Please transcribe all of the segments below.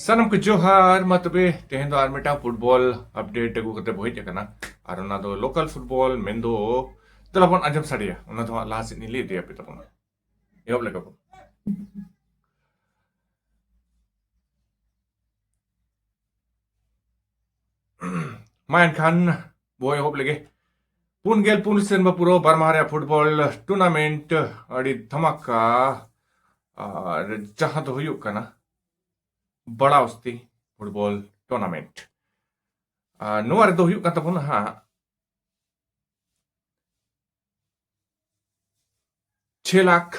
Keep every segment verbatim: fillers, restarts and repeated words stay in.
ᱥᱟᱱᱟᱢ ᱠᱚ ᱡᱚᱦᱟᱨ᱾ ᱢᱟ ᱛᱚᱵᱮ ᱛᱮᱦᱮᱧ ᱫᱚ ᱟᱨ ᱢᱤᱫᱴᱟᱝ ᱯᱷᱩᱴᱵᱚᱞ ᱟᱯᱰᱮᱴ ᱟᱹᱜᱩ ᱠᱟᱛᱮ ᱵᱚ ᱦᱮᱡ ᱟᱠᱟᱱᱟ᱾ ᱟᱨ ᱚᱱᱟ ᱫᱚ ᱞᱳᱠᱟᱞ ᱯᱷᱩᱴᱵᱚᱞ ᱢᱮᱱᱫᱚ, ᱫᱮᱞᱟ ᱵᱚᱱ ᱟᱸᱡᱚᱢ ᱥᱟᱰᱮᱭᱟ, ᱚᱱᱟ ᱫᱚ ᱦᱟᱸᱜ ᱞᱟᱦᱟ ᱥᱮᱫ ᱤᱧ ᱞᱟᱹᱭ ᱤᱫᱤ ᱟᱯᱮ ᱛᱟᱵᱚᱱᱟ᱾ ᱮᱦᱚᱵ ᱞᱮᱠᱟ ᱵᱚᱱ ᱢᱟ ᱮᱱᱠᱷᱟᱱ ᱵᱚ ᱮᱦᱚᱵ ᱞᱮᱜᱮ᱾ ᱯᱩᱱ ᱜᱮᱞ ᱯᱩᱱ ᱥᱮᱨᱢᱟ ᱯᱩᱨᱟᱹᱣ ᱵᱟᱨ ᱢᱟᱦᱟ ᱨᱮᱭᱟᱜ ᱯᱷᱩᱴᱵᱚᱞ ᱴᱩᱨᱱᱟᱢᱮᱱᱴ ᱟᱹᱰᱤ ᱫᱷᱟᱢᱟᱠᱟ, ᱟᱨ ᱡᱟᱦᱟᱸ ᱫᱚ ᱦᱩᱭᱩᱜ ᱠᱟᱱᱟ ᱵᱟᱲᱟ ᱚᱥᱛᱤ ᱯᱷᱩᱴᱵᱚᱞ ᱴᱩᱨᱱᱟᱢᱮᱱᱴ᱾ ᱟᱨ ᱱᱚᱣᱟ ᱨᱮᱫᱚ ᱦᱩᱭᱩᱜ ᱠᱟᱱ ᱛᱟᱵᱚᱱᱟ ᱦᱟᱸᱜ ᱪᱷᱮ ᱞᱟᱠᱷ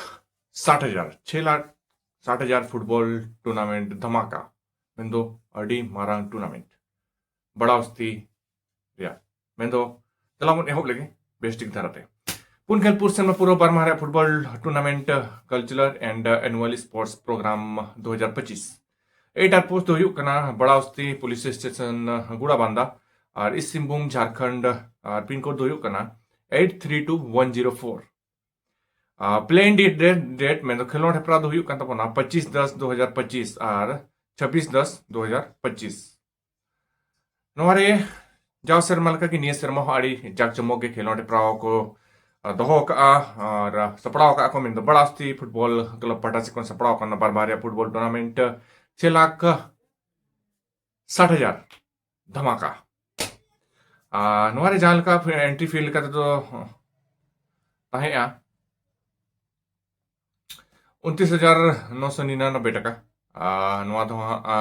ᱥᱟᱴ ᱦᱟᱡᱟᱨ, ᱪᱷᱮ ᱞᱟᱠᱷ ᱥᱟᱴ ᱦᱟᱡᱟᱨ ᱯᱷᱩᱴᱵᱚᱞ ᱴᱩᱨᱱᱟᱢᱮᱱᱴ ᱫᱷᱟᱢᱟᱠᱟ, ᱢᱮᱱᱫᱚ ᱟᱹᱰᱤ ᱢᱟᱨᱟᱝ ᱴᱩᱨᱱᱟᱢᱮᱱᱴ ᱵᱟᱲᱟ ᱚᱥᱛᱤ ᱨᱮᱭᱟᱜ, ᱢᱮᱱᱫᱚ ᱫᱮᱞᱟ ᱵᱚᱱ ᱮᱦᱚᱵ ᱞᱮᱜᱮ ᱵᱮᱥ ᱴᱷᱤᱠ ᱫᱷᱟᱨᱟᱛᱮ᱾ ᱯᱩᱱ ᱜᱮᱞ ᱯᱩᱱ ᱥᱮᱨᱢᱟ ᱯᱩᱨᱟᱹᱣ ᱵᱟᱨ ᱢᱟᱦᱟ ᱨᱮᱭᱟᱜ football tournament cultural and annual sports programme ᱫᱩ ᱦᱟᱡᱟᱨ ᱯᱚᱸᱪᱤᱥ᱾ ᱮᱭᱤᱴ ᱟᱨ ᱯᱳᱥᱴ ᱫᱚ ᱦᱩᱭᱩᱜ ᱠᱟᱱᱟ ᱵᱟᱲᱟ ᱚᱥᱛᱤ ᱯᱩᱞᱤᱥ ᱥᱴᱮᱥᱚᱱ, ᱜᱩᱲᱟᱵᱟᱱᱫᱟ, ᱟᱨ ᱤᱥᱴ ᱥᱤᱝᱵᱷᱩᱢ, ᱡᱷᱟᱨᱠᱷᱚᱸᱰ, ᱟᱨ ᱯᱤᱱ ᱠᱳᱰ ᱫᱚ ᱦᱩᱭᱩᱜ ᱠᱟᱱᱟ eight three two one zero four. Playing date, date, date ᱢᱮᱱᱫᱚ ᱠᱷᱮᱞᱳᱰ ᱦᱮᱯᱨᱟᱣ ᱫᱚ ᱦᱩᱭᱩᱜ ᱠᱟᱱ ᱛᱟᱵᱚᱱᱟ ᱯᱚᱸᱪᱤᱥ ᱫᱚᱥ ᱫᱩ ᱦᱟᱡᱟᱨ ᱯᱚᱸᱪᱤᱥ ᱟᱨ ᱪᱷᱟᱵᱵᱤᱥ ᱫᱚᱥ ᱫᱩ ᱦᱟᱡᱟᱨ ᱯᱚᱸᱪᱤᱥ᱾ ᱱᱚᱣᱟ ᱨᱮ ᱡᱟᱣ ᱥᱮᱨᱢᱟ ᱞᱮᱠᱟᱜᱮ ᱱᱤᱭᱟᱹ ᱥᱮᱨᱢᱟ ᱦᱚᱸ ᱟᱹᱰᱤ ᱡᱟᱠ ᱡᱚᱢᱚᱠ ᱜᱮ ᱠᱷᱮᱞᱳᱰ ᱦᱮᱯᱨᱟᱣ ᱠᱚ, ᱟ, ᱫᱚᱦᱚ ᱟᱠᱟᱫᱼᱟ ᱟᱨ ᱥᱟᱯᱲᱟᱣ ᱟᱠᱟᱫᱼᱟ ᱠᱚ, ᱢᱮᱱᱫᱚ ᱵᱟᱲᱟ ᱚᱥᱛᱤ ᱯᱷᱩᱴᱵᱚᱞ ᱠᱞᱟᱵᱽ ᱯᱟᱦᱴᱟ ᱥᱮᱫ ᱠᱷᱚᱱ ᱥᱟᱯᱲᱟᱣ ᱟᱠᱟᱱᱟ ᱵᱟᱨ ᱵᱟᱨᱭᱟ ᱯᱷᱩᱴᱵᱚᱞ ᱴᱩᱨᱱᱟᱢᱮᱱᱴ ᱪᱷᱮ ᱞᱟᱠᱷ ᱥᱟᱴ ᱦᱟᱡᱟᱨ ᱫᱷᱟᱢᱟᱠᱟ᱾ ᱟᱨ ᱱᱚᱣᱟ ᱨᱮ ᱡᱟᱦᱟᱸ ᱞᱮᱠᱟ ᱮᱱᱴᱨᱤ ᱯᱷᱤ ᱞᱮᱠᱟ ᱛᱮᱫᱚ ᱛᱟᱦᱮᱸᱜᱼᱟ ᱩᱱᱛᱨᱤᱥ ᱦᱟᱡᱟᱨ ᱱᱚᱥᱚ ᱱᱤᱨᱟᱱᱚᱵᱵᱳᱭ ᱴᱟᱠᱟ᱾ ᱟᱨ ᱱᱚᱣᱟ ᱫᱚ ᱦᱟᱸᱜ, ᱟ,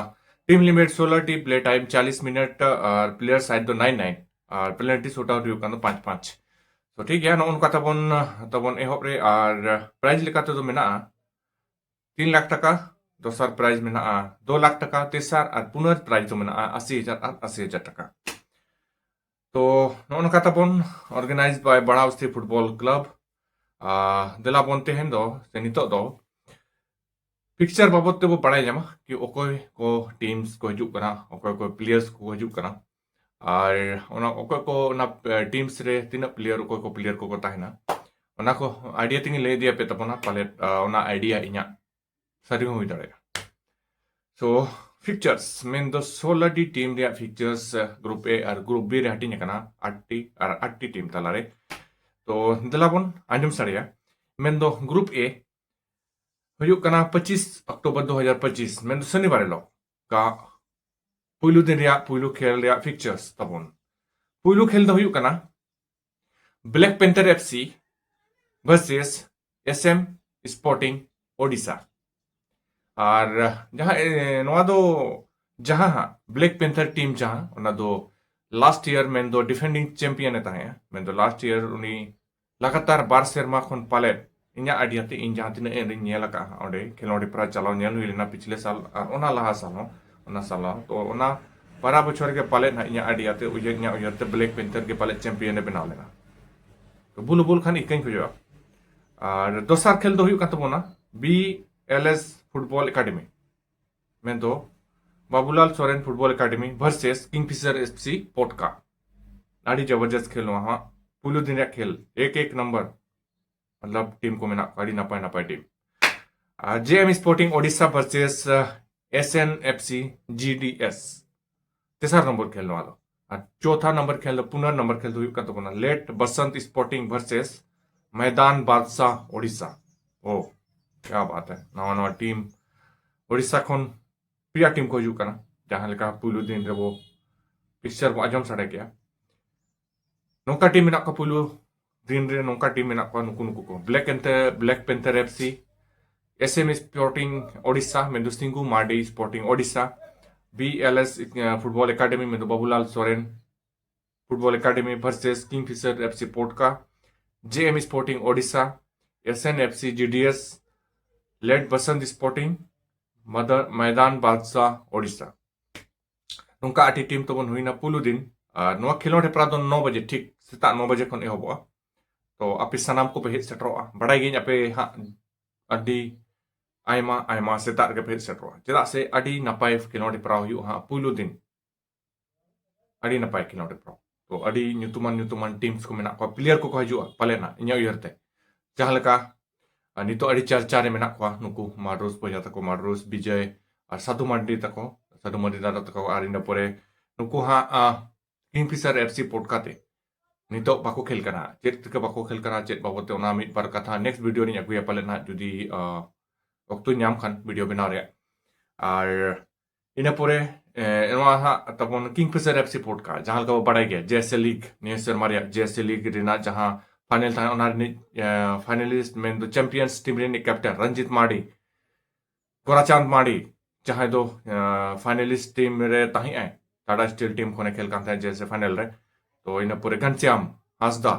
ᱴᱤᱢ ᱞᱤᱢᱤᱴ ᱥᱳᱞᱳ ᱴᱤ, ᱯᱞᱮ ᱴᱟᱭᱤᱢ ᱪᱟᱞᱤᱥ ᱢᱤᱱᱤᱴ ᱟᱨ ᱯᱞᱮᱭᱟᱨ ᱥᱟᱭᱤᱡ ᱫᱚ ᱱᱟᱭᱤᱱ ᱱᱟᱭᱤᱱ ᱟᱨ ᱯᱮᱱᱟᱞᱴᱤ ᱥᱩᱴ ᱟᱣᱩᱴ ᱦᱩᱭᱩᱜ ᱠᱟᱱ ᱫᱚ ᱯᱟᱸᱪ ᱯᱟᱸᱪ᱾ ᱛᱚ ᱴᱷᱤᱠ ᱜᱮᱭᱟ, ᱱᱚᱜᱼᱚ ᱱᱚᱝᱠᱟ ᱛᱟᱵᱚᱱ, ᱛᱟᱵᱚᱱ ᱮᱦᱚᱵ ᱨᱮ᱾ ᱟᱨ ᱯᱨᱟᱭᱤᱡᱽ ᱞᱮᱠᱟ ᱛᱮᱫᱚ ᱢᱮᱱᱟᱜᱼᱟ ᱛᱤᱱ ᱞᱟᱠᱷ ᱴᱟᱠᱟ, ᱫᱚᱥᱟᱨ ᱯᱨᱟᱭᱤᱡᱽ ᱢᱮᱱᱟᱜᱼᱟ ᱫᱩ ᱞᱟᱠᱷ ᱴᱟᱠᱟ, ᱛᱮᱥᱟᱨ ᱟᱨ ᱯᱩᱱᱟᱨ ᱯᱨᱟᱭᱤᱡᱽ ᱫᱚ ᱢᱮᱱᱟᱜᱼᱟ ᱟᱥᱤ ᱦᱟᱡᱟᱨ ᱟᱨ ᱟᱥᱤ ᱦᱟᱡᱟᱨ ᱴᱟᱠᱟ᱾ ᱛᱚ ᱱᱚᱜᱼᱚ ᱱᱚᱝᱠᱟ ᱛᱟᱵᱚᱱ, organized by ᱵᱟᱲᱟ ᱚᱥᱛᱤ ᱯᱷᱩᱴᱵᱚᱞ ᱠᱞᱟᱵᱽ᱾ ᱟᱨ ᱫᱮᱞᱟ ᱵᱚᱱ ᱛᱮᱦᱮᱧ ᱫᱚ ᱥᱮ ᱱᱤᱛᱚᱜ ᱫᱚ ᱯᱤᱠᱪᱟᱨ ᱵᱟᱵᱚᱫ ᱛᱮᱵᱚ ᱵᱟᱲᱟᱭ ᱧᱟᱢᱟ ᱠᱤ ᱚᱠᱚᱭ ᱠᱚ ᱴᱤᱢᱥ ᱠᱚ ᱦᱤᱡᱩᱜ ᱠᱟᱱᱟ, ᱚᱠᱚᱭ ᱠᱚ ᱯᱞᱮᱭᱟᱨᱥ ᱠᱚ ᱦᱤᱡᱩᱜ ᱠᱟᱱᱟ, ᱟᱨ ᱚᱱᱟ ᱚᱠᱚᱭ ᱠᱚ ᱚᱱᱟ, ᱮ, ᱴᱤᱢᱥ ᱨᱮ ᱛᱤᱱᱟᱹᱜ ᱯᱞᱮᱭᱟᱨ, ᱚᱠᱚᱭ ᱠᱚ ᱯᱞᱮᱭᱟᱨ ᱠᱚᱠᱚ ᱛᱟᱦᱮᱱᱟ, ᱚᱱᱟ ᱠᱚ ᱟᱭᱰᱤᱭᱟ ᱛᱮᱜᱮᱧ ᱞᱟᱹᱭ ᱤᱫᱤᱭᱟᱯᱮ ᱛᱟᱵᱚᱱᱟ᱾ ᱯᱟᱞᱮᱫ, ᱟ, ᱚᱱᱟ ᱟᱭᱰᱤᱭᱟ ᱤᱧᱟᱹᱜ ᱥᱟᱹᱨᱤ ᱦᱚᱸ ᱦᱩᱭ ᱫᱟᱲᱮᱭᱟᱜᱼᱟ᱾ ᱥᱳ ᱯᱷᱤᱠᱪᱟᱨᱥ ᱢᱮᱱᱫᱚ ᱥᱳᱞᱳ ᱴᱤ ᱴᱤᱢ ᱨᱮᱭᱟᱜ ᱯᱷᱤᱠᱪᱟᱨᱥ ᱜᱨᱩᱯ ᱮ ᱟᱨ ᱜᱨᱩᱯ ᱵᱤ ᱨᱮ ᱦᱟᱹᱴᱤᱧ ᱟᱠᱟᱱᱟ, ᱟᱴ ᱴᱤ ᱟᱨ ᱟᱴ ᱴᱤ ᱴᱤᱢ ᱛᱟᱞᱟᱨᱮ᱾ ᱛᱚ ᱫᱮᱞᱟ ᱵᱚᱱ ᱟᱸᱡᱚᱢ ᱥᱟᱰᱮᱭᱟ᱾ ᱢᱮᱱᱫᱚ ᱜᱨᱩᱯ ᱮ ᱦᱩᱭᱩᱜ ᱠᱟᱱᱟ ᱯᱚᱸᱪᱤᱥ ᱚᱠᱴᱳᱵᱚᱨ ᱫᱩ ᱦᱟᱡᱟᱨ ᱯᱚᱸᱪᱤᱥ, ᱢᱮᱱᱫᱚ ᱥᱚᱱᱤᱵᱟᱨ ᱦᱤᱞᱳᱜ ᱠᱟ ᱯᱩᱭᱞᱩ ᱫᱤᱱ ᱨᱮᱭᱟᱜ ᱯᱩᱭᱞᱩ ᱠᱷᱮᱞ ᱨᱮᱭᱟᱜ ᱯᱷᱤᱠᱪᱟᱨᱥ ᱛᱟᱵᱚᱱ᱾ ᱯᱩᱭᱞᱩ ᱠᱷᱮᱞ ᱫᱚ ᱦᱩᱭᱩᱜ ᱠᱟᱱᱟ black panther F C versus S M sporting Odisha. ᱟᱨ ᱡᱟᱦᱟᱸ, ᱮ, ᱱᱚᱣᱟ ᱫᱚ ᱡᱟᱦᱟᱸ ᱦᱟᱸᱜ ᱵᱞᱮᱠ ᱯᱮᱱᱛᱷᱟᱨ ᱴᱤᱢ ᱡᱟᱦᱟᱸ, ᱚᱱᱟ ᱫᱚ ᱞᱟᱥᱴ ᱤᱭᱟᱨ ᱢᱮᱱᱫᱚ ᱰᱤᱯᱷᱮᱱᱰᱤᱝ ᱪᱮᱢᱯᱤᱭᱟᱱ ᱮ ᱛᱟᱦᱮᱸᱜᱼᱟ, ᱢᱮᱱᱫᱚ ᱞᱟᱥᱴ ᱤᱭᱟᱨ ᱩᱱᱤ ᱞᱟᱜᱟᱛᱟᱨ ᱵᱟᱨ ᱥᱮᱨᱢᱟ ᱠᱷᱚᱱ ᱯᱟᱞᱮᱫ ᱤᱧᱟᱹᱜ ᱟᱹᱰᱤ ᱟᱛᱮ ᱤᱧ ᱡᱟᱦᱟᱸ ᱛᱤᱱᱟᱹᱜ ᱮᱱ ᱤᱧ ᱧᱮᱞ ᱟᱠᱟᱫᱼᱟ ᱚᱸᱰᱮ ᱠᱷᱮᱞᱳᱰ ᱦᱮᱯᱨᱟᱣ ᱪᱟᱞᱟᱣ ᱧᱮᱞ ᱦᱩᱭ ᱞᱮᱱᱟ ᱯᱤᱪᱷᱞᱮ ᱥᱟᱞ ᱟᱨ ᱚᱱᱟ ᱞᱟᱦᱟ ᱥᱟᱞ ᱦᱚᱸ, ᱚᱱᱟ ᱥᱟᱞ ᱦᱚᱸ᱾ ᱛᱚ ᱚᱱᱟ ᱵᱟᱨᱟ ᱵᱚᱪᱷᱚᱨ ᱜᱮ ᱯᱟᱞᱮᱫ ᱦᱟᱸᱜ ᱤᱧᱟᱹᱜ ᱟᱹᱰᱤ ᱟᱛᱮ ᱩᱭᱦᱟᱹᱨ, ᱤᱧᱟᱹᱜ ᱩᱭᱦᱟᱹᱨ ᱛᱮ ᱵᱞᱮᱠ ᱯᱮᱱᱛᱷᱟᱨ ᱜᱮ ᱯᱟᱞᱮᱫ ᱪᱮᱢᱯᱤᱭᱟᱱ ᱮ ᱵᱮᱱᱟᱣ ᱞᱮᱱᱟ᱾ ᱛᱚ ᱵᱷᱩᱞ ᱵᱷᱩᱞ ᱠᱷᱟᱱ ᱤᱠᱟᱹᱧ ᱠᱷᱚᱡᱚᱜᱼᱟ᱾ ᱟᱨ ᱫᱚᱥᱟᱨ ᱠᱷᱮᱞ ᱫᱚ ᱦᱩᱭᱩᱜ ᱠᱟᱱ ᱛᱟᱵᱚᱱᱟ B L S football academy, ᱢᱮᱱᱫᱚ Babulal Soren football academy versus kingfisher F C Potka. ᱟᱹᱰᱤ ᱡᱚᱵᱚᱨᱡᱚᱥᱛ ᱠᱷᱮᱞ ᱱᱚᱣᱟ ᱦᱚᱸ᱾ ᱯᱩᱭᱞᱩ ᱫᱤᱱ ᱨᱮᱭᱟᱜ ᱠᱷᱮᱞ, ᱮᱠ ᱮᱠ ᱱᱚᱢᱵᱚᱨ, ᱢᱚᱛᱞᱚᱵ ᱴᱤᱢ ᱠᱚ ᱢᱮᱱᱟᱜ ᱠᱚᱣᱟ, ᱟᱹᱰᱤ ᱱᱟᱯᱟᱭ ᱱᱟᱯᱟᱭ ᱴᱤᱢ᱾ ᱟᱨ J M sporting Odisha versus S N F C G D S, ᱛᱮᱥᱟᱨ ᱱᱚᱢᱵᱚᱨ ᱠᱷᱮᱞ ᱱᱚᱣᱟ ᱫᱚ᱾ ᱟᱨ ᱪᱚᱛᱷᱟ ᱱᱚᱢᱵᱚᱨ ᱠᱷᱮᱞ ᱫᱚ, ᱯᱩᱱᱟᱨ ᱱᱚᱢᱵᱚᱨ ᱠᱷᱮᱞ ᱫᱚ ᱦᱩᱭᱩᱜ ᱠᱟᱱ ᱛᱟᱵᱚᱱᱟ ᱞᱮᱴ ᱵᱟᱥᱟᱱᱛ ᱥᱯᱳᱨᱴᱤᱝ ᱵᱷᱟᱨᱥᱮᱥ ᱢᱚᱭᱫᱟᱱ ᱵᱟᱫᱥᱟ ᱳᱰᱤᱥᱟ᱾ ᱳ, ᱠᱭᱟ ᱵᱟᱛ ᱦᱟᱭ, ᱱᱟᱣᱟ ᱱᱟᱣᱟ ᱴᱤᱢ ᱳᱰᱤᱥᱟ ᱠᱷᱚᱱ ᱯᱮᱭᱟ ᱴᱤᱢ ᱠᱚ ᱦᱤᱡᱩᱜ ᱠᱟᱱᱟ᱾ ᱡᱟᱦᱟᱸ ᱞᱮᱠᱟ ᱯᱩᱭᱞᱩ ᱫᱤᱱ ᱨᱮᱵᱚ ᱯᱤᱠᱪᱟᱨ ᱵᱚ ᱟᱸᱡᱚᱢ ᱥᱟᱰᱮ ᱠᱮᱜᱼᱟ, ᱱᱚᱝᱠᱟ ᱴᱤᱢ ᱢᱮᱱᱟᱜ ᱠᱚᱣᱟ ᱯᱩᱭᱞᱩ ᱫᱤᱱ ᱨᱮ, ᱱᱚᱝᱠᱟ ᱴᱤᱢ ᱢᱮᱱᱟᱜ ᱠᱚᱣᱟ ᱱᱩᱠᱩ ᱱᱩᱠᱩ ᱠᱚ, black panther, black panther F C, S M sporting Odisha ᱢᱮᱱᱫᱚ Singu Mardi sporting Odisha, B L S football academy ᱢᱮᱱᱫᱚ Babulal Soren football academy versus kingfisher F C Potka, J M sporting Odisha, S N F C G D S, late Basant sporting, ᱢᱟᱫᱟ-, ᱢᱚᱭᱫᱟᱱ ᱵᱟᱫᱥᱟ ᱳᱰᱤᱥᱟ᱾ ᱱᱚᱝᱠᱟ ᱟᱴ team ᱛᱟᱵᱚᱱ ᱦᱩᱭᱱᱟ ᱯᱩᱭᱞᱩ ᱫᱤᱱ᱾ ᱟᱨ ᱱᱚᱣᱟ ᱠᱷᱮᱞᱳᱰ ᱦᱮᱯᱨᱟᱣ ᱫᱚ ᱱᱚ ᱵᱟᱡᱮ, ᱴᱷᱤᱠ ᱥᱮᱛᱟᱜ ᱱᱚ ᱵᱟᱡᱮ ᱠᱷᱚᱱ ᱮᱦᱚᱵᱚᱜᱼᱟ᱾ ᱛᱚ ᱟᱯᱮ ᱥᱟᱱᱟᱢ ᱠᱚᱯᱮ ᱦᱮᱡ ᱥᱮᱴᱮᱨᱚᱜᱼᱟ, ᱵᱟᱲᱟᱭ ᱜᱤᱭᱟᱹᱧ ᱟᱯᱮ ᱦᱟᱸᱜ ᱟᱹᱰᱤ ᱟᱭᱢᱟ ᱟᱭᱢᱟ ᱥᱮᱛᱟᱜ ᱨᱮᱜᱮ ᱯᱮ ᱦᱮᱡ ᱥᱮᱴᱮᱨᱚᱜᱼᱟ, ᱪᱮᱫᱟᱜ ᱥᱮ ᱟᱹᱰᱤ ᱱᱟᱯᱟᱭ ᱠᱷᱮᱞᱳᱰ ᱦᱮᱯᱨᱟᱣ ᱦᱩᱭᱩᱜᱼᱟ ᱦᱟᱸᱜ ᱯᱩᱭᱞᱩ ᱫᱤᱱ᱾ ᱟᱹᱰᱤ ᱱᱟᱯᱟᱭ ᱠᱷᱮᱞᱳᱰ ᱦᱮᱯᱨᱟᱣ᱾ ᱛᱚ ᱟᱹᱰᱤ ᱧᱩᱛᱩᱢᱟᱱ ᱧᱩᱛᱩᱢᱟᱱ ᱴᱤᱢᱥ ᱠᱚ ᱢᱮᱱᱟᱜ ᱠᱚᱣᱟ, ᱯᱞᱮᱭᱟᱨ ᱠᱚᱠᱚ ᱦᱤᱡᱩᱜᱼᱟ ᱯᱟᱞᱮᱱ ᱦᱟᱸᱜ ᱤᱧᱟᱹᱜ ᱩᱭᱦᱟᱹᱨ ᱛᱮ᱾ ᱡᱟᱦᱟᱸ ᱞᱮᱠᱟ, ᱟᱨ ᱱᱤᱛᱚᱜ ᱟᱹᱰᱤ ᱪᱟᱨᱪᱟ ᱨᱮ ᱢᱮᱱᱟᱜ ᱠᱚᱣᱟ ᱱᱩᱠᱩ ᱢᱟᱰᱨᱳᱥ ᱵᱚᱭᱦᱟ ᱛᱟᱠᱚ, ᱢᱟᱰᱨᱳᱥ, ᱵᱤᱡᱚᱭ, ᱟᱨ ᱥᱟᱫᱷᱩ ᱢᱟᱨᱰᱤ ᱛᱟᱠᱚ, ᱥᱟᱫᱷᱩ ᱢᱟᱨᱰᱤ ᱫᱟᱫᱟ ᱛᱟᱠᱚ, ᱟᱨ ᱤᱱᱟᱹ ᱯᱚᱨᱮ ᱱᱩᱠᱩ ᱦᱟᱸᱜ ᱠᱤᱝᱯᱷᱤᱥᱟᱨ ᱮᱯᱷᱥᱤ ᱯᱚᱴᱠᱟ ᱛᱮ ᱱᱤᱛᱚᱜ ᱵᱟᱠᱚ ᱠᱷᱮᱞ ᱠᱟᱱᱟ᱾ ᱪᱮᱫ ᱛᱮᱠᱚ ᱵᱟᱠᱚ ᱠᱷᱮᱞ ᱠᱟᱱᱟ, ᱪᱮᱫ ᱵᱟᱵᱚᱫ ᱛᱮ, ᱚᱱᱟ ᱢᱤᱫ ᱵᱟᱨ ᱠᱟᱛᱷᱟ ᱱᱮᱠᱥᱴ ᱵᱷᱤᱰᱤᱭᱳ ᱨᱤᱧ ᱟᱹᱜᱩᱭᱟ ᱯᱟᱞᱮᱫ ᱱᱟᱦᱟᱜ, ᱡᱩᱫᱤ ᱚᱠᱛᱚᱧ ᱧᱟᱢ ᱠᱷᱟᱱ ᱵᱷᱤᱰᱤᱭᱳ ᱵᱮᱱᱟᱣ ᱨᱮᱭᱟᱜ᱾ ᱟᱨ ᱤᱱᱟᱹ ᱯᱚᱨᱮ ᱱᱚᱣᱟ ᱦᱟᱸᱜ ᱛᱟᱵᱚᱱ ᱠᱤᱝᱯᱷᱤᱥᱟᱨ ᱮᱯᱷᱥᱤ ᱯᱚᱴᱠᱟ, ᱡᱟᱦᱟᱸ ᱞᱮᱠᱟ ᱵᱚ ᱵᱟᱲᱟᱭ ᱜᱮᱭᱟ, ᱡᱮᱭᱥᱮ ᱞᱤᱜᱽ, ᱱᱤᱭᱟᱹ ᱥᱮᱨᱢᱟ ᱨᱮᱭᱟᱜ ᱡᱮᱭᱥᱮ ᱞᱤᱜᱽ ᱨᱮᱱᱟᱜ ᱡᱟᱦᱟᱸ ᱯᱷᱟᱭᱱᱮᱞ ᱛᱟᱦᱮᱸ, ᱚᱱᱟ ᱨᱤᱱᱤᱡ ᱯᱷᱟᱭᱱᱮᱞᱤᱥᱴ ᱢᱮᱱᱫᱚ ᱪᱟᱢᱯᱤᱭᱟᱱᱥ ᱴᱤᱢ ᱨᱤᱱᱤᱡ ᱠᱮᱯᱴᱮᱱ ᱨᱚᱧᱡᱤᱛ ᱢᱟᱨᱰᱤ, ᱜᱳᱨᱟᱪᱟᱸᱫᱽ ᱢᱟᱨᱰᱤ, ᱡᱟᱦᱟᱸᱭ ᱫᱚ ᱯᱷᱟᱭᱱᱮᱞᱤᱥᱴ ᱴᱤᱢ ᱨᱮ ᱛᱟᱦᱮᱸ ᱟᱭ, ᱴᱟᱴᱟ ᱥᱴᱤᱞ ᱴᱤᱢ ᱠᱷᱚᱱᱮ ᱠᱷᱮᱞ ᱠᱟᱱ ᱛᱟᱦᱮᱸᱫ ᱡᱮᱭᱥᱮ ᱯᱷᱟᱭᱱᱮᱞ ᱨᱮ᱾ ᱛᱚ ᱤᱱᱟᱹ ᱯᱚᱨᱮ ᱜᱷᱟᱱᱥᱤᱭᱟᱢ ᱦᱟᱸᱥᱫᱟ,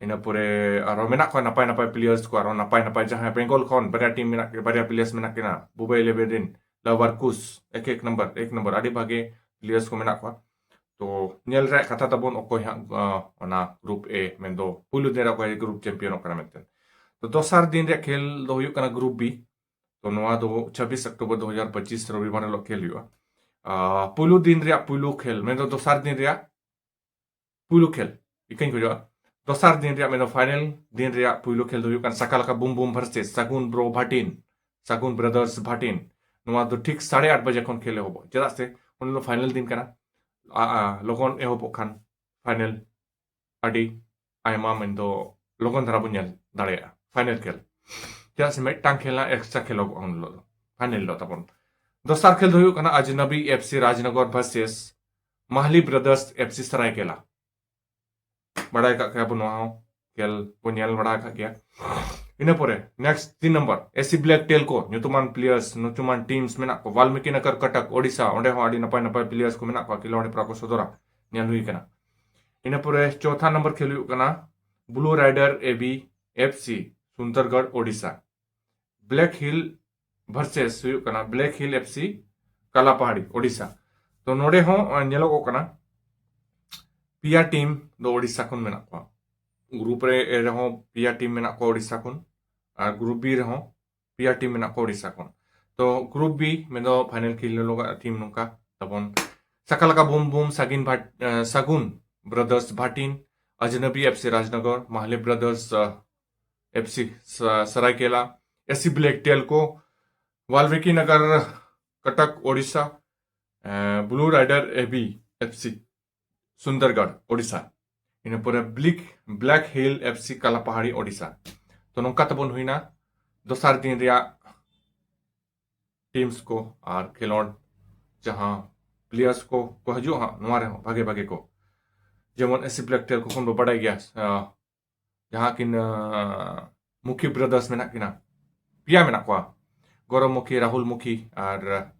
ᱤᱱᱟᱹ ᱯᱚᱨᱮ ᱟᱨᱦᱚᱸ ᱢᱮᱱᱟᱜ ᱠᱚᱣᱟ ᱱᱟᱯᱟᱭ ᱱᱟᱯᱟᱭ ᱯᱞᱮᱭᱟᱨᱥ ᱠᱚ, ᱟᱨᱦᱚᱸ ᱱᱟᱯᱟᱭ ᱱᱟᱯᱟᱭ ᱡᱟᱦᱟᱸᱭ ᱵᱮᱝᱜᱚᱞ ᱠᱷᱚᱱ ᱵᱟᱨᱭᱟ ᱴᱤᱢ ᱢᱮᱱᱟᱜ, ᱵᱟᱨᱭᱟ ᱯᱞᱮᱭᱟᱨᱥ ᱢᱮᱱᱟᱜ ᱠᱤᱱᱟ, ᱵᱩᱵᱟᱭ ᱤᱞᱮᱵᱷᱮᱱ ᱨᱤᱱ ᱞᱟᱣᱟᱨ ᱠᱩᱥ, ᱮᱠ ᱮᱠ ᱱᱟᱢᱵᱟᱨ, ᱮᱠ ᱱᱟᱢᱵᱟᱨ, ᱟᱹᱰᱤ ᱵᱷᱟᱜᱮ ᱯᱞᱮᱭᱟᱨᱥ ᱠᱚ ᱢᱮᱱᱟᱜ ᱠᱚᱣᱟ᱾ ᱛᱚ ᱧᱮᱞ ᱨᱮᱭᱟᱜ ᱠᱟᱛᱷᱟ ᱛᱟᱵᱚᱱ ᱚᱠᱚᱭ ᱦᱟᱸᱜ ᱚᱱᱟ ᱜᱨᱩᱯ ᱮ, ᱢᱮᱱᱫᱚ ᱯᱩᱭᱞᱩ ᱫᱤᱱ ᱨᱮ ᱚᱠᱚᱭ ᱜᱨᱩᱯ ᱪᱟᱢᱯᱤᱭᱟᱱᱚᱜ ᱠᱟᱱᱟ ᱢᱮᱱᱛᱮ᱾ ᱛᱚ ᱫᱚᱥᱟᱨ ᱫᱤᱱ ᱨᱮᱭᱟᱜ ᱠᱷᱮᱞ ᱫᱚ ᱦᱩᱭᱩᱜ ᱠᱟᱱᱟ ᱜᱨᱩᱯ ᱵᱤ᱾ ᱛᱚ ᱱᱚᱣᱟ ᱫᱚ ᱪᱷᱟᱵᱵᱤᱥ ᱚᱠᱴᱳᱵᱚᱨ ᱫᱩ ᱦᱟᱡᱟᱨ ᱯᱚᱸᱪᱤᱥ ᱨᱚᱵᱤᱵᱟᱨ ᱦᱤᱞᱳᱜ ᱠᱷᱮᱞ ᱦᱩᱭᱩᱜᱼᱟ᱾ ᱯᱩᱭᱞᱩ ᱫᱤᱱ ᱨᱮᱭᱟᱜ ᱯᱩᱭᱞᱩ ᱠᱷᱮᱞ, ᱢᱮᱱᱫᱚ ᱫᱚᱥᱟᱨ ᱫᱤᱱ ᱨᱮᱭᱟᱜ ᱯᱩᱭᱞᱩ ᱠᱷᱮᱞ ᱤᱠᱟᱹᱧ ᱠᱷᱚᱡᱚᱜᱼᱟ᱾ ᱫᱚᱥᱟᱨ ᱫᱤᱱ ᱨᱮᱭᱟᱜ, ᱢᱮᱱᱫᱚ ᱯᱷᱟᱭᱱᱮᱞ ᱫᱤᱱ ᱨᱮᱭᱟᱜ ᱯᱩᱭᱞᱩ ᱠᱷᱮᱞ ᱫᱚ ᱦᱩᱭᱩᱜ ᱠᱟᱱᱟ ᱥᱟᱠᱟᱞᱟᱠᱟ ᱵᱩᱢ ᱵᱩᱢ ᱵᱷᱟᱨᱥᱮᱥ ᱥᱟᱜᱩᱱ ᱵᱨᱳ ᱵᱷᱟᱴᱤᱱ, ᱥᱟᱜᱩᱱ ᱵᱨᱟᱫᱟᱨᱥ ᱵᱷᱟᱴᱤᱱ᱾ ᱱᱚᱣᱟ ᱫᱚ ᱴᱷᱤᱠ ᱥᱟᱲᱮ ᱟᱴ ᱵᱟᱡᱮ ᱠᱷᱚᱱ ᱠᱷᱮᱞ ᱮᱦᱚᱵᱚᱜᱼᱟ᱾ ᱪᱮᱫᱟᱜ ᱥᱮ ᱩᱱ ᱦᱤᱞᱳᱜ ᱯᱷᱟᱭᱱᱮᱞ ᱫᱤᱱ ᱠᱟᱱᱟ, ᱞᱚᱜᱚᱱ ᱮᱦᱚᱵᱚᱜ ᱠᱷᱟᱱ ᱯᱷᱟᱭᱱᱮᱞ ᱟᱹᱰᱤ ᱟᱭᱢᱟ, ᱢᱮᱱᱫᱚ ᱞᱚᱜᱚᱱ ᱫᱷᱟᱨᱟ ᱵᱚᱱ ᱧᱮᱞ ᱫᱟᱲᱮᱭᱟᱜᱼᱟ ᱯᱷᱟᱭᱱᱮᱞ ᱠᱷᱮᱞ᱾ ᱪᱮᱫᱟᱜ ᱥᱮ ᱢᱤᱫᱴᱟᱝ ᱠᱷᱮᱞ ᱦᱟᱸᱜ ᱮᱠᱥᱴᱨᱟ ᱠᱷᱮᱞᱚᱜᱚᱜᱼᱟ ᱩᱱ ᱦᱤᱞᱳᱜ ᱫᱚ, ᱯᱷᱟᱭᱱᱮᱞ ᱦᱤᱞᱳᱜ ᱛᱟᱵᱚᱱ᱾ ᱫᱚᱥᱟᱨ ᱠᱷᱮᱞ ᱫᱚ ᱦᱩᱭᱩᱜ ᱠᱟᱱᱟ Ajnabi FC Rajnagar versus Mahli brothers F C Saraikela. ᱵᱟᱲᱟᱭ ᱠᱟᱜ ᱜᱮᱭᱟ ᱵᱚᱱ, ᱱᱚᱣᱟ ᱦᱚᱸ ᱠᱷᱮᱞ ᱵᱚᱱ ᱧᱮᱞ ᱵᱟᱲᱟ ᱟᱠᱟᱫ ᱜᱮᱭᱟ᱾ ᱤᱱᱟᱹ ᱯᱚᱨᱮ ᱱᱮᱠᱥᱴ ᱛᱤᱱ ᱱᱚᱢᱵᱚᱨ, ᱮᱥᱤ ᱵᱞᱮᱠ ᱴᱮᱞᱠᱳ, ᱧᱩᱛᱩᱢᱟᱱ ᱯᱞᱮᱭᱟᱨᱥ, ᱧᱩᱛᱩᱢᱟᱱ ᱴᱤᱢᱥ ᱢᱮᱱᱟᱜ ᱠᱚᱣᱟ᱾ ᱵᱟᱞᱢᱤᱠᱤ ᱱᱚᱜᱚᱨ ᱠᱚᱴᱚᱠ, ᱳᱰᱤᱥᱟ, ᱚᱸᱰᱮ ᱦᱚᱸ ᱟᱹᱰᱤ ᱱᱟᱯᱟᱭ ᱱᱟᱯᱟᱭ ᱯᱞᱮᱭᱟᱨᱥ ᱠᱚ ᱢᱮᱱᱟᱜ ᱠᱚᱣᱟ, ᱠᱷᱮᱞᱳᱰᱤ ᱯᱮᱲᱟ ᱠᱚ ᱥᱚᱫᱚᱨᱟ, ᱧᱮᱞ ᱦᱩᱭ ᱠᱟᱱᱟ᱾ ᱤᱱᱟᱹ ᱯᱚᱨᱮ ᱪᱚᱛᱷᱟ ᱱᱚᱢᱵᱚᱨ ᱠᱷᱮᱞ ᱦᱩᱭᱩᱜ ᱠᱟᱱᱟ blue rider AB FC, Sundargarh, Odisha. Black hill versus ᱦᱩᱭᱩᱜ ᱠᱟᱱᱟ black hill FC, Kalapahari, Odisha. ᱛᱚ ᱱᱚᱰᱮ ᱦᱚᱸ ᱧᱮᱞᱚᱜᱚᱜ ᱠᱟᱱᱟ ᱯᱮᱭᱟ ᱴᱤᱢ ᱫᱚ ᱳᱰᱤᱥᱟ ᱠᱷᱚᱱ ᱢᱮᱱᱟᱜ ᱠᱚᱣᱟ᱾ ᱜᱨᱩᱯ ᱨᱮ ᱮ ᱨᱮᱦᱚᱸ ᱯᱮᱭᱟ ᱴᱤᱢ ᱢᱮᱱᱟᱜ ᱠᱚᱣᱟ ᱳᱰᱤᱥᱟ ᱠᱷᱚᱱ, ᱟᱨ ᱜᱨᱩᱯ ᱵᱤ ᱨᱮᱦᱚᱸ ᱯᱮᱭᱟ ᱴᱤᱢ ᱢᱮᱱᱟᱜ ᱠᱚᱣᱟ ᱳᱰᱤᱥᱟ ᱠᱷᱚᱱ᱾ ᱛᱚ ᱜᱨᱩᱯ ᱵᱤ ᱢᱮᱱᱫᱚ ᱯᱷᱟᱭᱱᱮᱞ ᱠᱷᱮᱞ ᱦᱤᱞᱳᱜᱟᱜ ᱴᱤᱢ ᱱᱚᱝᱠᱟ ᱛᱟᱵᱚᱱ: ᱥᱟᱠᱟᱞᱟᱠᱟ ᱵᱩᱢ ᱵᱩᱢ, ᱥᱟᱜᱤᱱ ᱵᱷᱟᱴ-, ᱮ, Sagun brothers Bhatin, Ajnabi FC Rajnagar, Mahle brothers, ᱮ, ᱮᱯᱷᱥᱤ ᱥᱟ-, Saraikela, SC black Telco, Balmiki Nagar Cuttack Odisha, blue rider AB FC Sundargarh Odisha, ᱤᱱᱟᱹ ᱯᱚᱨᱮ ᱵᱞᱤᱠ black hill FC Kalapahari Odisha. ᱛᱚ ᱱᱚᱝᱠᱟ ᱛᱟᱵᱚᱱ ᱦᱩᱭᱱᱟ ᱫᱚᱥᱟᱨ ᱫᱤᱱ ᱨᱮᱭᱟᱜ ᱴᱤᱢᱥ ᱠᱚ ᱟᱨ ᱠᱷᱮᱞᱳᱰ ᱡᱟᱦᱟᱸ ᱯᱞᱮᱭᱟᱨᱥ ᱠᱚ ᱠᱚ ᱦᱤᱡᱩᱜᱼᱟ ᱦᱟᱸᱜ ᱱᱚᱣᱟ ᱨᱮᱦᱚᱸ ᱵᱷᱟᱜᱮ ᱵᱷᱟᱜᱮ ᱠᱚ, ᱡᱮᱢᱚᱱ ᱮᱥᱤ ᱵᱞᱮᱠ ᱴᱮᱞ ᱠᱚ ᱠᱷᱚᱱ ᱵᱚ ᱵᱟᱰᱟᱭ ᱜᱮᱭᱟ, ᱟᱸ, ᱡᱟᱦᱟᱸ ᱠᱤᱱ ᱟᱸ, ᱢᱩᱠᱷᱤ ᱵᱨᱟᱫᱟᱨᱥ ᱢᱮᱱᱟᱜ ᱠᱤᱱᱟ, ᱯᱮᱭᱟ ᱢᱮᱱᱟᱜ ᱠᱚᱣᱟ, ᱜᱚᱨᱚᱵ ᱢᱩᱠᱷᱤ, ᱨᱟᱦᱩᱞ ᱢᱩᱠᱷᱤ ᱟᱨ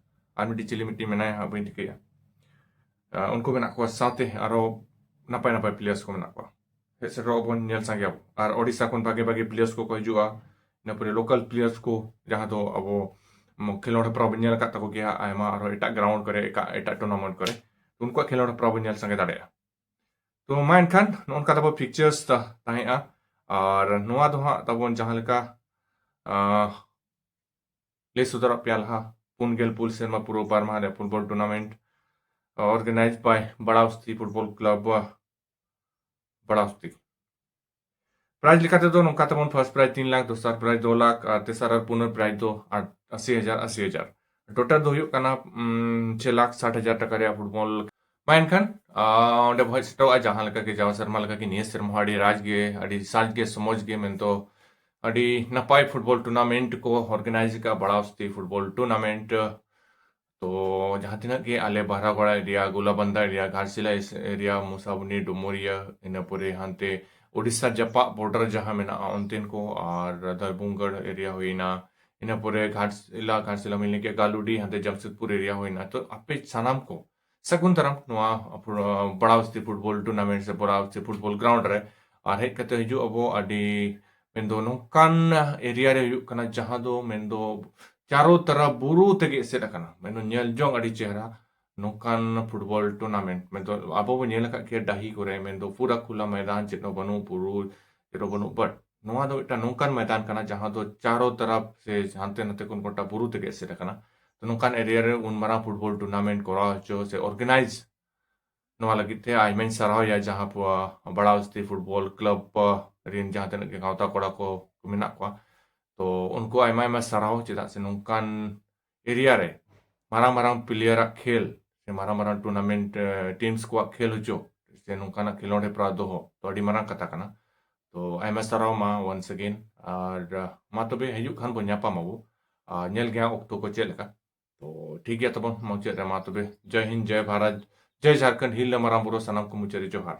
ᱟᱨ ᱢᱤᱫᱴᱤᱡ ᱪᱤᱞᱤ ᱢᱤᱫᱴᱤᱡ ᱢᱮᱱᱟᱭᱟ ᱦᱟᱸᱜ ᱵᱟᱹᱧ ᱴᱷᱤᱠᱟᱹᱭᱟ᱾ ᱟᱸ, ᱩᱱᱠᱩ ᱢᱮᱱᱟᱜ ᱠᱚᱣᱟ, ᱥᱟᱶᱛᱮ ᱟᱨᱚ ᱱᱟᱯᱟᱭ ᱱᱟᱯᱟᱭ ᱯᱞᱮᱭᱟᱨᱥ ᱠᱚ ᱢᱮᱱᱟᱜ ᱠᱚᱣᱟ᱾ ᱦᱮᱡ ᱥᱮᱴᱮᱨᱚᱜ ᱟᱵᱚᱱ, ᱧᱮᱞ ᱥᱟᱸᱜᱮᱭᱟᱵᱚᱱ᱾ ᱟᱨ ᱳᱰᱤᱥᱟ ᱠᱷᱚᱱ ᱵᱷᱟᱜᱮ ᱵᱷᱟᱜᱮ ᱯᱞᱮᱭᱟᱨᱥ ᱠᱚᱠᱚ ᱦᱤᱡᱩᱜᱼᱟ, ᱤᱱᱟᱹ ᱯᱚᱨᱮ ᱞᱳᱠᱟᱞ ᱯᱞᱮᱭᱟᱨᱥ ᱠᱚ ᱡᱟᱦᱟᱸ ᱫᱚ ᱟᱵᱚ ᱢ, ᱠᱷᱮᱞᱳᱰ ᱦᱮᱯᱨᱟᱣ ᱵᱚᱱ ᱧᱮᱞ ᱟᱠᱟᱫ ᱛᱟᱠᱚ ᱜᱮᱭᱟ ᱟᱭᱢᱟ ᱟᱨᱦᱚᱸ ᱮᱴᱟᱜ ᱜᱨᱟᱣᱩᱱᱰ ᱠᱚᱨᱮ, ᱮᱴᱟᱜ ᱮᱴᱟᱜ ᱴᱩᱨᱱᱟᱢᱮᱱᱴ ᱠᱚᱨᱮ, ᱩᱱᱠᱩᱣᱟᱜ ᱠᱷᱮᱞᱳᱰ ᱦᱮᱯᱨᱟᱣ ᱵᱚᱱ ᱧᱮᱞ ᱥᱟᱸᱜᱮ ᱫᱟᱲᱮᱭᱟᱜᱼᱟ᱾ ᱛᱚ ᱢᱟ ᱮᱱᱠᱷᱟᱱ ᱱᱚᱜᱼᱚ ᱱᱚᱝᱠᱟ ᱛᱟᱵᱚ ᱯᱤᱠᱪᱟᱨᱥ ᱛᱟᱦᱮᱸᱜᱼᱟ᱾ ᱟᱨ ᱱᱚᱣᱟ ᱫᱚ ᱦᱟᱸᱜ ᱛᱟᱵᱚᱱ ᱡᱟᱦᱟᱸ ᱞᱮᱠᱟ ᱟᱸ, ᱞᱟᱹᱭ ᱥᱚᱫᱚᱨᱟᱜ ᱯᱮᱭᱟ ᱞᱟᱦᱟ, ᱯᱩᱱ ᱜᱮᱞ ᱯᱩᱱ ᱥᱮᱨᱢᱟ ᱯᱩᱨᱟᱹᱣ ᱵᱟᱨ ᱢᱟᱦᱟ ᱨᱮᱭᱟᱜ ᱯᱷᱩᱴᱵᱚᱞ ᱴᱩᱨᱱᱟᱢᱮᱱᱴ ᱚᱨᱜᱟᱱᱟᱭᱤᱡᱽ ᱵᱟᱭ ᱵᱟᱲᱟᱣᱥᱛᱤ ᱯᱷᱩᱴᱵᱚᱞ ᱠᱞᱟᱵᱽ, ᱵᱟᱲᱟᱣᱥᱛᱤ᱾ ᱯᱨᱟᱭᱤᱡᱽ ᱞᱮᱠᱟ ᱛᱮᱫᱚ ᱱᱚᱝᱠᱟ ᱛᱟᱵᱚᱱ, ᱯᱷᱟᱨᱥᱴ ᱯᱨᱟᱭᱤᱡᱽ ᱛᱤᱱ ᱞᱟᱠᱷ, ᱫᱚᱥᱟᱨ ᱯᱨᱟᱭᱤᱡᱽ ᱫᱩ ᱞᱟᱠᱷ ᱟᱨ ᱛᱮᱥᱟᱨ ᱟᱨ ᱯᱩᱱᱟᱨ ᱯᱨᱟᱭᱤᱡᱽ ᱫᱚ ᱟᱴ, ᱟᱥᱤ ᱦᱟᱡᱟᱨ, ᱟᱥᱤ ᱦᱟᱡᱟᱨ᱾ ᱴᱳᱴᱟᱞ ᱫᱚ ᱦᱩᱭᱩᱜ ᱠᱟᱱᱟ ᱩᱢ, ᱪᱷᱚᱭ ᱞᱟᱠᱷ ᱥᱟᱴ ᱦᱟᱡᱟᱨ ᱴᱟᱠᱟ ᱨᱮᱭᱟᱜ ᱯᱷᱩᱴᱵᱚᱞ᱾ ᱢᱟ ᱮᱱᱠᱷᱟᱱ ᱟᱸ, ᱚᱸᱰᱮ ᱵᱚ ᱦᱮᱡ ᱥᱮᱴᱮᱨᱚᱜᱼᱟ ᱡᱟᱦᱟᱸ ᱞᱮᱠᱟ ᱜᱮ ᱡᱟᱣ ᱥᱮᱨᱢᱟ ᱞᱮᱠᱟ ᱜᱮ ᱱᱤᱭᱟᱹ ᱥᱮᱨᱢᱟ ᱦᱚᱸ ᱟᱹᱰᱤ ᱨᱟᱡᱽ ᱜᱮ, ᱟᱹᱰᱤ ᱥᱟᱡᱽ ᱜᱮ ᱥᱚᱢᱚᱡᱽ ᱜᱮ ᱢᱮᱱᱫᱚ ᱟᱹᱰᱤ ᱱᱟᱯᱟᱭ ᱯᱷᱩᱴᱵᱚᱞ ᱴᱩᱨᱱᱟᱢᱮᱱᱴ ᱠᱚ ᱚᱨᱜᱟᱱᱟᱭᱤᱡᱽ ᱟᱠᱟᱫᱼᱟ ᱵᱟᱲᱟᱣᱥᱛᱤ ᱯᱷᱩᱴᱵᱚᱞ ᱴᱩᱨᱱᱟᱢᱮᱱᱴ᱾ ᱛᱚ ᱡᱟᱦᱟᱸ ᱛᱤᱱᱟᱹᱜ ᱜᱮ ᱟᱞᱮ ᱵᱟᱦᱨᱟᱜᱚᱲᱟ ᱮᱨᱤᱭᱟ, ᱜᱳᱞᱟᱵᱟᱱᱫᱟ ᱮᱨᱤᱭᱟ, ᱜᱷᱟᱴᱥᱤᱞᱟ ᱮᱥ-, ᱮᱨᱤᱭᱟ, ᱢᱩᱥᱟᱵᱩᱱᱤ, ᱰᱩᱢᱩᱨᱤᱭᱟᱹ, ᱤᱱᱟᱹ ᱯᱚᱨᱮ ᱦᱟᱱᱛᱮ ᱳᱰᱤᱥᱟ ᱡᱟᱯᱟᱜ ᱵᱚᱨᱰᱟᱨ ᱡᱟᱦᱟᱸ ᱢᱮᱱᱟᱜᱼᱟ ᱚᱱᱛᱮᱱ ᱠᱚ, ᱟᱨ ᱫᱟᱨᱵᱩᱝᱜᱟᱲ ᱮᱨᱤᱭᱟ ᱦᱩᱭᱱᱟ, ᱤᱱᱟᱹ ᱯᱚᱨᱮ ᱜᱷᱟᱴᱥᱤᱞᱟ, ᱜᱷᱟᱴᱥᱤᱞᱟ ᱢᱤᱞᱤ ᱜᱮ ᱜᱟᱞᱩᱰᱤ, ᱦᱟᱱᱛᱮ ᱡᱟᱢᱥᱮᱫᱽᱯᱩᱨ ᱮᱨᱤᱭᱟ ᱦᱩᱭᱱᱟ᱾ ᱛᱚ ᱟᱯᱮ ᱥᱟᱱᱟᱢ ᱠᱚ ᱥᱟᱹᱜᱩᱱ ᱫᱟᱨᱟᱢ ᱱᱚᱣᱟ ᱯᱷᱩ-, ᱵᱟᱲᱟᱣᱥᱛᱤ ᱯᱷᱩᱴᱵᱚᱞ ᱴᱩᱨᱱᱟᱢᱮᱱᱴ ᱥᱮ ᱵᱟᱲᱟᱣᱥᱛᱤ ᱯᱷᱩᱴᱵᱚᱞ ᱜᱨᱟᱣᱩᱱᱰ ᱨᱮ᱾ ᱟᱨ ᱦᱮᱡ ᱠᱟᱛᱮ ᱦᱤᱡᱩᱜ ᱟᱵᱚ ᱟᱹᱰᱤ ᱢᱮᱱᱫᱚ ᱱᱚᱝᱠᱟᱱ ᱮᱨᱤᱭᱟ ᱨᱮ ᱦᱩᱭᱩᱜ ᱠᱟᱱᱟ ᱡᱟᱦᱟᱸ ᱫᱚ ᱢᱮᱱᱫᱚ ᱪᱟᱨᱚ ᱛᱟᱨᱟ ᱵᱩᱨᱩ ᱛᱮᱜᱮ ᱮᱥᱮᱫ ᱟᱠᱟᱱᱟ, ᱢᱮᱱᱫᱚ ᱧᱮᱞ ᱡᱚᱝ ᱟᱹᱰᱤ ᱪᱮᱦᱨᱟ ᱱᱚᱝᱠᱟᱱ ᱯᱷᱩᱴᱵᱚᱞ ᱴᱩᱨᱱᱟᱢᱮᱱᱴ᱾ ᱢᱮᱱᱫᱚ ᱟᱵᱚ ᱵᱚᱱ ᱧᱮᱞ ᱟᱠᱟᱫ ᱜᱮᱭᱟ ᱰᱟᱹᱦᱤ ᱠᱚᱨᱮ ᱢᱮᱱᱫᱚ ᱯᱩᱨᱟ ᱠᱷᱩᱞᱟ ᱢᱚᱭᱫᱟᱱ, ᱪᱮᱫ ᱦᱚᱸ ᱵᱟᱹᱱᱩᱜ, ᱵᱩᱨᱩ ᱪᱮᱫ ᱦᱚᱸ ᱵᱟᱹᱱᱩᱜ, but ᱱᱚᱣᱟ ᱫᱚ ᱢᱤᱫᱴᱟᱝ ᱱᱚᱝᱠᱟᱱ ᱢᱚᱭᱫᱟᱱ ᱠᱟᱱᱟ ᱡᱟᱦᱟᱸ ᱫᱚ ᱪᱟᱨᱚ ᱛᱟᱨᱟᱯ ᱥᱮ ᱦᱟᱱᱛᱮ ᱱᱟᱛᱮ ᱠᱷᱚᱱ ᱜᱚᱴᱟ ᱵᱩᱨᱩ ᱛᱮᱜᱮ ᱮᱥᱮᱫ ᱟᱠᱟᱱᱟ᱾ ᱛᱚ ᱱᱚᱝᱠᱟᱱ ᱮᱨᱤᱭᱟ ᱨᱮ ᱩᱱ ᱢᱟᱨᱟᱝ ᱯᱷᱩᱴᱵᱚᱞ ᱴᱩᱨᱱᱟᱢᱮᱱᱴ ᱠᱚᱨᱟᱣ ᱦᱚᱪᱚ ᱥᱮ ᱚᱨᱜᱟᱱᱟᱭᱤᱡᱽ ᱱᱚᱣᱟ ᱞᱟᱹᱜᱤᱫ ᱛᱮ ᱟᱭᱢᱟᱧ ᱥᱟᱨᱦᱟᱣᱭᱟ ᱡᱟᱦᱟᱸ ᱯᱚ-, ᱵᱟᱲᱟᱣᱥᱛᱤ ᱯᱷᱩᱴᱵᱚᱞ ᱠᱞᱟᱵᱽ ᱨᱮᱱ ᱡᱟᱦᱟᱸ ᱛᱤᱱᱟᱹᱜ ᱜᱮ ᱜᱟᱶᱛᱟ ᱠᱚᱲᱟ ᱠᱚ ᱢᱮᱱᱟᱜ ᱠᱚᱣᱟ᱾ ᱛᱚ ᱩᱱᱠᱩ ᱟᱭᱢᱟ ᱟᱭᱢᱟ ᱥᱟᱨᱦᱟᱣ, ᱪᱮᱫᱟᱜ ᱥᱮ ᱱᱚᱝᱠᱟᱱ ᱮᱨᱤᱭᱟ ᱨᱮ ᱢᱟᱨᱟᱝ ᱢᱟᱨᱟᱝ ᱯᱞᱮᱭᱟᱨᱟᱜ ᱠᱷᱮᱞ ᱥᱮ ᱢᱟᱨᱟᱝ ᱢᱟᱨᱟᱝ ᱴᱩᱨᱱᱟᱢᱮᱱᱴ ᱴᱤᱢᱥ ᱠᱚᱣᱟᱜ ᱠᱷᱮᱞ ᱦᱚᱪᱚ ᱥᱮ ᱱᱚᱝᱠᱟᱱᱟᱜ ᱠᱷᱮᱞᱳᱰ ᱦᱮᱯᱨᱟᱣ ᱫᱚᱦᱚ ᱫᱚ ᱟᱹᱰᱤ ᱢᱟᱨᱟᱝ ᱠᱟᱛᱷᱟ ᱠᱟᱱᱟ᱾ ᱛᱚ ᱟᱭᱢᱟ ᱥᱟᱨᱦᱟᱣ ᱢᱟ once again᱾ ᱟᱨ ᱟᱸ, ᱢᱟ ᱛᱚᱵᱮ ᱦᱤᱡᱩᱜ ᱠᱷᱟᱱ ᱵᱚᱱ ᱧᱟᱯᱟᱢ ᱟᱵᱚ᱾ ᱟᱨ ᱧᱮᱞ ᱜᱮ ᱦᱟᱸᱜ ᱚᱠᱛᱚ ᱠᱚ ᱪᱮᱫ ᱞᱮᱠᱟ᱾ ᱛᱚ ᱴᱷᱤᱠ ᱜᱮᱭᱟ ᱛᱟᱵᱚᱱ, ᱢᱩᱪᱟᱹᱫ ᱨᱮ ᱢᱟ ᱛᱚᱵᱮ ᱡᱚᱭ ᱦᱤᱱᱫ, ᱡᱚᱭ ᱵᱷᱟᱨᱚᱛ, ᱡᱚᱭ ᱡᱷᱟᱨᱠᱷᱚᱸᱰ, ᱦᱤᱨᱞᱟᱹ ᱢᱟᱨᱟᱝ ᱵᱩᱨᱩ ᱥᱟᱱᱟᱢ ᱠᱚ ᱢᱩᱪᱟᱹᱫ ᱨᱮ ᱡᱚᱦᱟᱨ᱾